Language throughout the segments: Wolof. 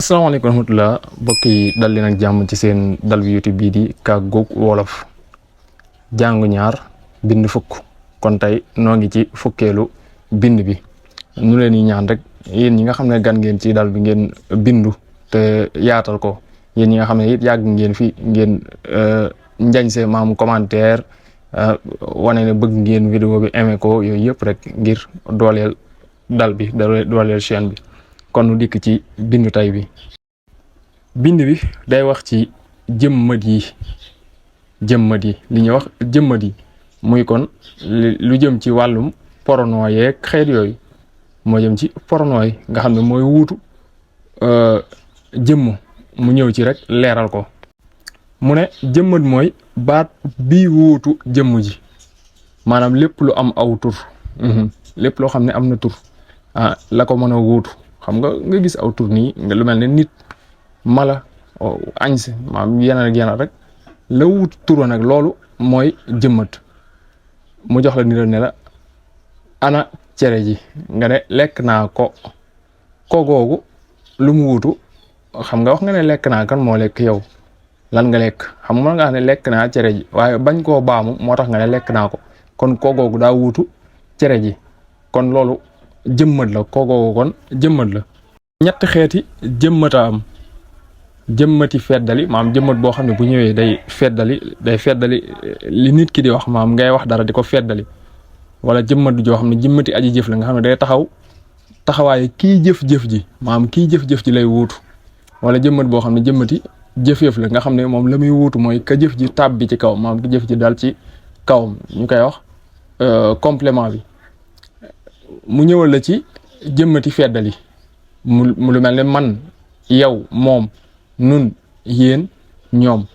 asalaamaaleykum wa rahmatulah mbokk yi dal leen ak jàmm ci seen dal bi YouTube bii di Kàggug Wolof jàngu ñaar bind fukk kon tey noo ngi ci fukkeelu bind bi nu leen di ñaan rek yéen ñi nga xam ne gan ngeen ci dal bi ngeen bindu te yaatal ko yéen ñi nga xam ne it yàgg ngeen fi ngeen njañse maam commentaire wane ne bëgg ngeen vidéo bi aimé ko yooyu yëpp rek ngir dooleel dal bi dooleel chaîne bi. kon nu dikk ci bindu tay bi bind bi day wax ci jëmmat yi li ñuy wax jëmmat yi muy kon lu jëm ci wàllum pronom yeeg xeet yooyu moo jëm ci pronom yi nga xam ne mooy wuutu jëmm mu ñëw ci rek leeral ko mu ne jëmmat mooy baat bi wuutu jëmm ji maanaam lépp lu am aw tur lépp loo xam ne am na tur la ko mën a wuutu xam nga gis aw tur nii lu mel ne nit mala añse maam yeneen ak yeneen rek la wut turo nag loolu mooy jëmmat mu jox la ni la ne la ana cere ji nga ne lekk naa ko googu lu mu wutu xam nga wax nga ne lekk naa kan moo lekk yow lan nga lekk xam nga nga ne lekk naa cere ji waaye bañ koo baamu moo tax nga ne lekk naa ko kon googu daa wutu cere ji kon loolu jëmmat la koogoogu kon jëmmat la ñetti xeeti jëmmata am jëmmati feddali maam jëmmat boo xam ne bu ñëwee day feddali li nit ki di wax maam ngay wax dara di ko feddali wala jëmmat joo xam ne jëmmati aji jëf la nga xam ne day taxawaaye kii jëf-jëf ji maam kii jëf-jëf ji lay wuutu wala jëmmat boo xam ne jëmmati jëf-jëf la nga xam ne moom la muy wuutu mooy ka jëf ji tàbb bi ci kaw maam ki jëf ji dal ci kawam ñu koy wax complément bi mu ñëwal la ci jëmmati feddali mu lu mel ne man yow moom nun yéen ñoom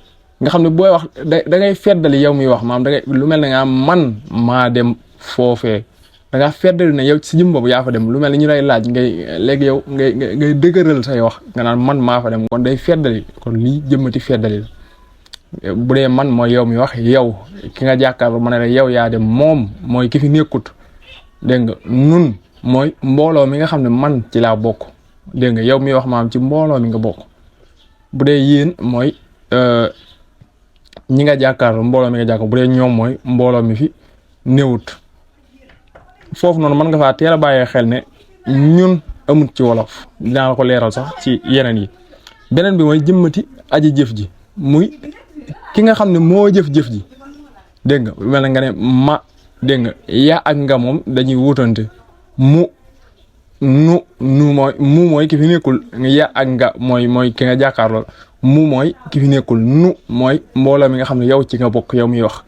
nga xam ne booy wax da ngay feddali yow muy wax maam da ngay lu mel ne nga man maa dem foofee da ngaa feddali ne yow ci jëm boobu yaa fa dem lu mel ne ñu lay laaj ngay léegi yow ngay dëgëral say wax nga naan man maa fa dem kon day feddali kon lii jëmmati feddali la bu dee man mooy yow muy wax yow ki nga jàkkaarloo ma ne la yow yaa dem moom mooy ki fi nekkut dégg nga nun mooy mbooloo mi nga xam ne man ci laa bokk dégg nga yow mi wax maam ci mbooloo mi nga bokk bu dee yéen mooy ñi nga jàkkaarloo mbooloo mi nga jàkkaarloo bu dee ñoom mooy mbooloo mi fi néewut foofu noonu mën nga faa teel a bàyyee xel ne ñun amut ci wolof dinaa la ko leeral sax ci yeneen yi beneen bi mooy jëmmati aji jëf ji muy ki nga xam ne moo jëf-jëf ji dégg nga mel na nga ne ma dégg nga yaa ak nga moom dañuy wutante mu mooy ki fi nekkul ya ak nga mooy ki nga jàkkaarloo mu mooy ki fi nekkul nu mooy mbooloo mi nga xam ne yow ci nga bokk yow miy wax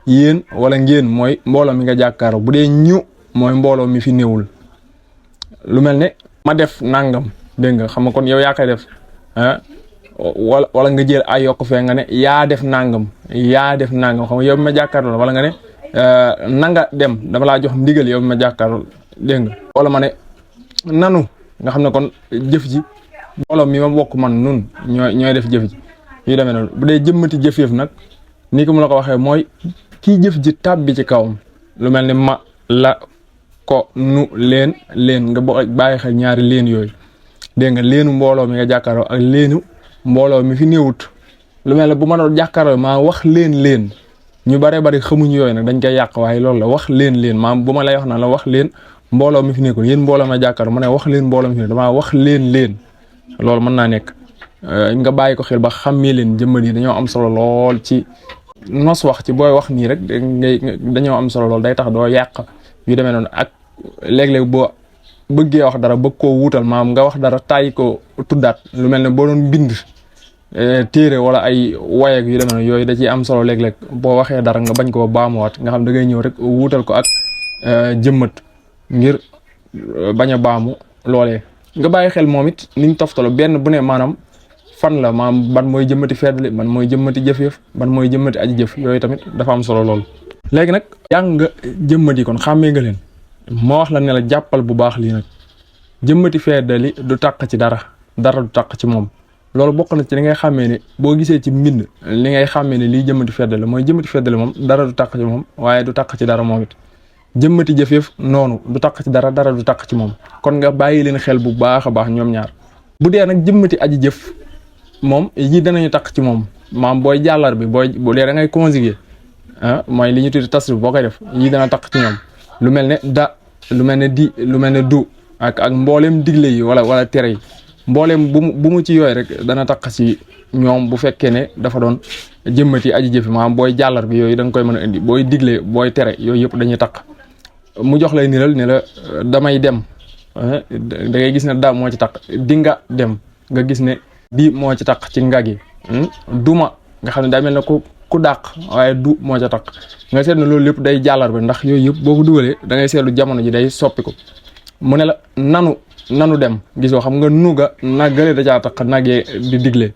yéen wala ngeen mooy mbooloo mi nga jàkkaarloo bu dee ñu mooy mbooloo mi fi néewul lu mel ne ma def nangam dégg nga xam nga kon yow yaa koy def wala nga jël ay yokk fee nga ne yaa def nangam xam nga yow mi ma jàkkaarloo wala nga ne nanga dem dama laa jox ndigal yow mi ma jàkkaarloo dégg nga wala ma ne nanu nga xam ne kon jëf ji mbooloo mi ma bokk man nun ñooy def jëf ji yu demee noonu bu dee jëmmati jëf-yëf nag ni ko mu la ko waxee mooy kii jëf ji tàbbi ci kawam lu mel ne ma la ko nu leen nga bàyyi xel ñaari leen yooyu dégg nga leenu mbooloo mi nga jàkkaarloo ak leenu mbooloo mi fi néewut lu mel ne bu ma doon jàkkaarloo maa wax leen ñu bare bari xamuñu yooyu nag dañ koy yàq waaye loolu la wax leen maam bu ma lay wax naa la wax leen mbooloo mi fi nekkul yéen mbooloo ma jàkkaarloo ma ne wax leen mbooloo mi fi nekk damaa wax leen loolu mën naa nekk nga bàyyi ko xel ba xàmmee leen jëmmat yi dañoo am solo lool ci nos wax ci booy wax nii rek dañoo am solo lool day tax doo yàq yu demee noonu ak léeg-léeg boo bëggee wax dara bëgg koo wuutal maam nga wax dara tàyyi ko tuddaat lu mel ne boo doon bind téere wala ay waye yu demee noonu yooyu da ciy am solo léeg-léeg boo waxee dara nga bañ koo baamuwaat nga xam da ngay ñëw rek wuutal ko ak jëmmat ngir bañ a baamu loolee nga bàyyi xel moom it niñ toftalo benn bu ne maanaam fan la maam ban mooy jëmmati feddali ban mooy jëmmati jëf-yëf ban mooy jëmmati aji jëf yooyu tamit dafa am solo lool. léegi nag jàng nga jëmmati kon xàmmee nga leen moo wax la ne la jàppal bu baax lii nag jëmmati feddali du taq ci dara du taq ci moom loolu bokk na ci li ngay xàmmee ne boo gisee ci mbind li ngay xàmmee ne lii jëmmati feddali mooy jëmmati feddali moom dara du taq ci moom waaye du taq ci dara moom it jëmmati jëf-yëf noonu du taq ci dara du taq ci moom kon nga bàyyi leen xel bu baax a baax ñoom ñaar bu dee nag jëmmati aji jëf moom yii danañu taq ci moom maam booy jàllar bi bu dee da ngay conjuguer mooy li ñu tudd tasrif boo koy def yii dana taq ci ñoom lu mel ne da lu mel ne di lu mel ne du ak mbooleem digle yi wala tere yi mbooleem bu mu ci yooyu rek dana taq ci ñoom bu fekkee ne dafa doon jëmmati aji jëf maam booy jàllar bi yooyu da nga koy mën a indi booy digle booy tere yooyu yëpp dañuy taq mu jox lay niral ne la damay dem da ngay gis ne da moo ci taq di nga dem nga gis ne di moo ci taq ci nga gi duma nga xam ne daa mel ne ku dàq waaye du moo ca taq nga seet ne loolu lépp day jàllar bi ndax yooyu yëpp boo ko dugalee da ngay seetlu jamono ji day soppi ko mu ne la nanu dem gisoo xam nga nuga naggale da caa taq nagee di digle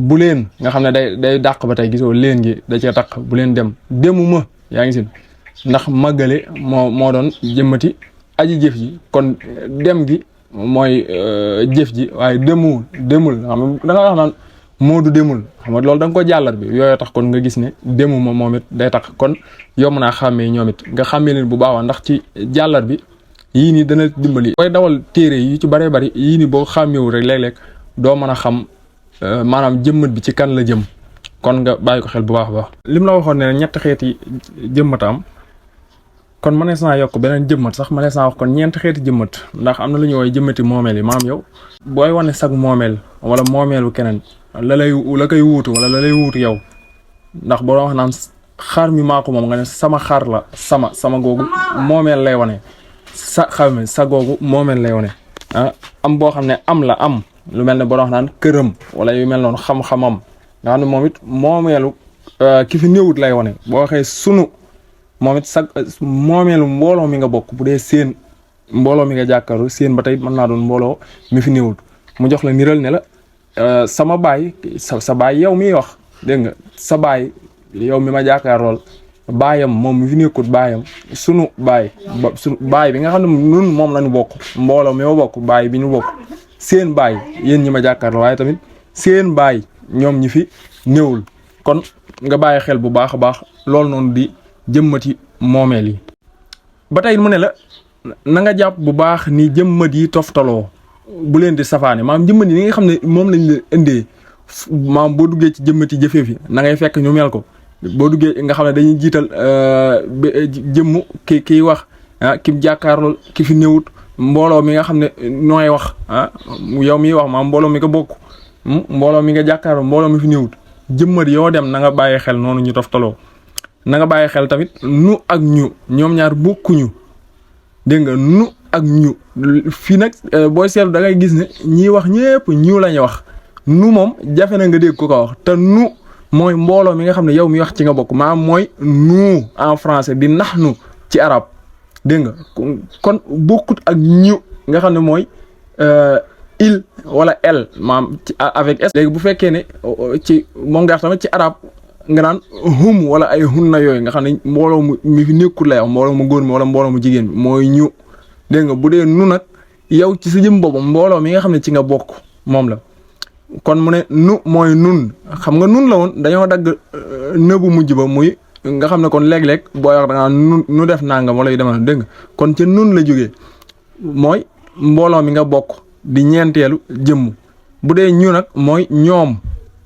bu leen nga xam ne day dàq ba tey gisoo leen gi da cee taq bu leen dem demuma yaa ngi sin ndax màggale moo doon jëmmati aji jëf ji kon dem gi mooy jëf ji waaye demul xam da nga wax naan moo du demul xam nga loolu da nga ko jàllar bi yooyu tax kon nga gis ne demuma moom it day tax kon yomb naa xàmmee ñoom it nga xàmmee leen bu baax ndax ci jàllar bi yii nii dana dimbali. booy dawal téere yi ci bëree bëri yii nii boo xàmmeewul rek léeg-léeg doo mën a xam maanaam jëmmat bi ci kan la jëm kon nga bàyyi ko xel bu baax a baax. lim la waxoon ne ñetti xeeti jëmmata am kon mënees naa yokk beneen jëmmat sax mënees naa wax kon ñeenti xeeti jëmmat ndax am na lu ñuy woowee jëmmati moomeel yi maam yow booy wane sag moomeel wala moomeelu keneen la koy wuutu wala la lay wuutu yow ndax boo wax naan xar mi maa ko moom nga ne sama xar la sama googu moomeel lay wane sa googu moomeel lay wane am boo xam ne am lu mel ne boo wax naan këram wala yu mel noonu xam-xamam nga xam ne moom it moomeelu ki fi néewut lay wane boo waxee sunu moom it sa moomeelu mbooloo mi nga bokk bu dee seen mbooloo mi nga jàkkaaru seen ba tey mën naa doon mbooloo mi fi néewut mu jox la niral ne la sama baay sa baay yow miy wax dégg nga sa baay yow mi ma jàkkaarlool baayam moom mi fi nekkut baayam sunu baay bi nga xam ne nun moom la ñu bokk mbooloo mi ma bokk baay bi ñu bokk seen baay yéen ñi ma jàkkaarloo waaye tamit seen baay ñoom ñi fi néewul kon nga bàyyi xel bu baax a baax loolu noonu di jëmmati moomeel yi. ba tey mu ne la na nga jàpp bu baax ni jëmmat yi toftaloo bu leen di safaane maam jëmmat yi ni nga xam ne moom lañ la indee maam boo duggee ci jëmmati jëfee fi na ngay fekk ñu mel ko boo duggee nga xam ne dañuy jiital jëmm kiy wax ki jàkkaarlool ki fi néewut mbooloo mi nga xam ne nooy wax yow miy wax maam mbooloo mi nga bokk mbooloo mi nga jàkkaarloo mbooloo mi fi néewut jëmmat yoo dem na nga bàyyi xel noonu ñu toftaloo na nga bàyyi xel tamit nu ak ñu ñoom ñaar bokkuñu dégg nga nu ak ñu fii nag booy seetlu da ngay gis ne ñiy wax ñëpp ñu lañuy wax nu moom jafe na nga dégg ko wax te nu mooy mbooloo mi nga xam ne yow mi wax ci nga bokk maanaam mooy nous en français di nax nu ci arab dégg nga kon bokkut ak ñu nga xam ne mooy il wala elle maanaam ci avec s. léegi bu fekkee ne ci moom nga wax tamit ci arab nga naan hum wala ay hunna yooyu nga xam ne mbooloo mu mi fi nekkul lay wax mbooloo mu góor mi wala mbooloo mu jigéen bi mooy ñu dégg nga bu dee nu nag yow ci sa jëm boobu mbooloo mi nga xam ne ci nga bokk moom la kon mu ne nu mooy nun xam nga nun la woon dañoo dagg nëbu mujj ba muy nga xam ne kon léeg-léeg booy wax da nga nu def nangam wala yu demee dégg nga kon ca nun la jógee mooy mbooloo mi nga bokk di ñeenteelu jëmm bu dee ñu nag mooy ñoom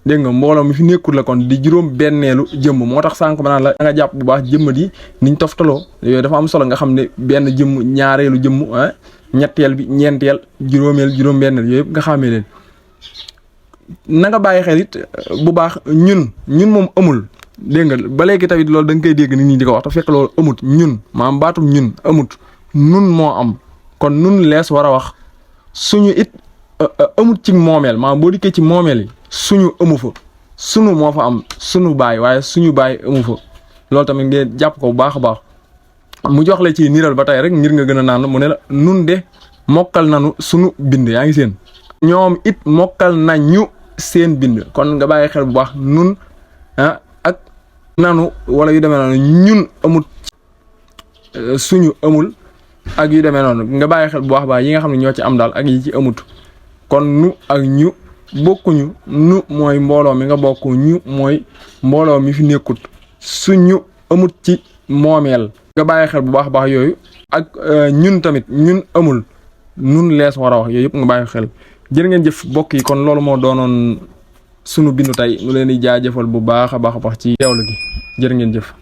dégg nga mbooloo mi fi nekkul la kon di juróom benneelu jëmm moo tax sànq ba naan la nga jàpp bu baax jëmmat yi niñ toftaloo yooyu dafa am solo nga xam ne benn jëmm ñaareelu jëmm ñetteel bi ñeenteel juróomeel juróom benneel yooyu yëpp nga xàmmee leen na nga bàyyi xel it bu baax ñun moom amul dégg nga ba léegi tamit loolu da nga koy dégg nit ñi di ko wax te fekk loolu amut ñun maanaam baatum ñun amut nun moo am kon nun lees war a wax suñu it amut ci moomeel maanaam boo dikkee ci moomeel yi suñu amu fa sunu moo fa am sunu baay waaye suñu baay amu fa loolu tamit ngeen jàpp ko bu baax a baax mu jox la ci niral ba tey rek ngir nga gën a naan mu ne la nun de mokkal nanu sunu bind yaa ngi seen ñoom it mokkal nañu seen bind kon nga bàyyi xel bu baax nun ak nanu wala yu demee noonu ñun amut suñu amul ak yu demee noonu nga bàyyi xel bu baax baax yi nga xam ne ñoo ci am daal ak yi ci amut kon nu ak ñu bokkuñu nu mooy mbooloo mi nga bokk ñu mooy mbooloo mi fi nekkut suñu amut ci moomeel nga bàyyi xel bu baax baax yooyu ak ñun tamit ñun amul nun lees war a wax yooyu yëpp nga bàyyi xel jërë ngeen jëf mbokk yi kon loolu moo doonoon sunu bindu tey nu leen di jaajëfal bu baax a baax ci teewlu gi jërë ngeen jëf.